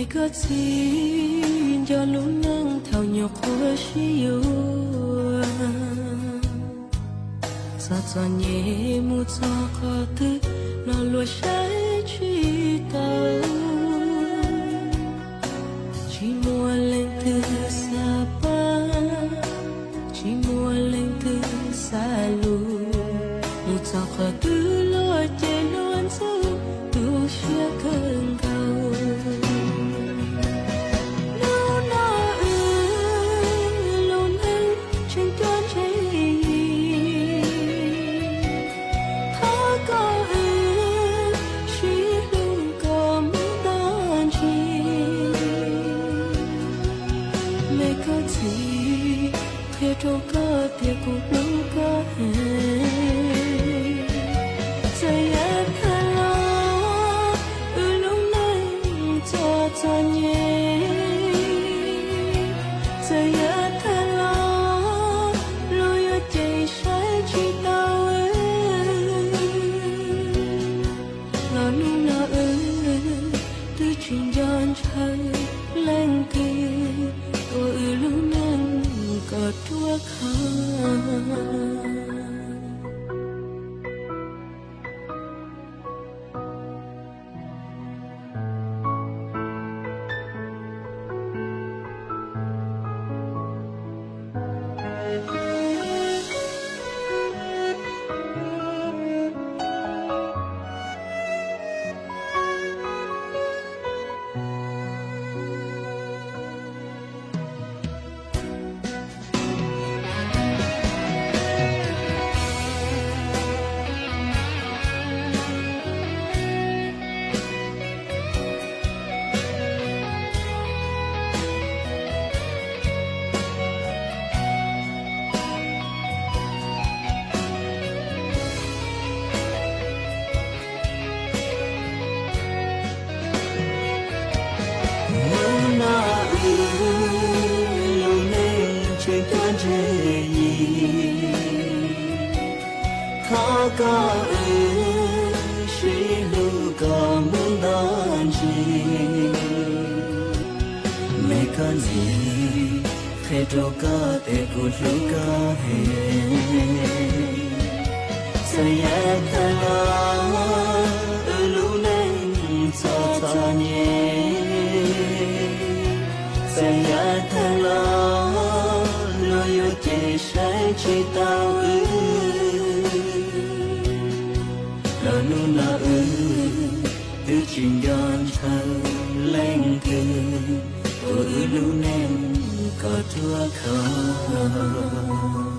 Koj txiv nco lub neej thaum nyuam qhuav sib yuav, txog txom nyem mus txog qhov twg los luag saib tsis taus. Tsis muaj leej twg xav pab, tsis muaj leej twg xav lus, mus txog qhov twg luag ces luag ntxub, tu siab kawg nkaus. Hnub no wb lub neej tseem tuaj ntse, thov koj wb sib hlub kom muaj nto ntsis. Me koj txiv, qhia rau koj tias kuv hlub koj heev. Txawm yog tag los wb lub neej txom txom nyem, txawm yog tag los luag yuav cem saib tsis taus wb, los hnub no wb twb tsis nco ntshaw leej twg, ua wb lub neej kom ruaj khov. Hnub no wb lub neej tseem tuaj ntse yim, thov koj wb sib hlub kom muaj nto ntsis. Me koj txiv, qhia rau koj tias kuv hlub koj heev. Txawm yog tag los wb lub neej txom txom nyem, txawm yog tag los luag yuav cem saib tsis taus wb, los hnub no wb twb tsis nco ntshaw leej twg, ua wb lub neej kom ruaj khov.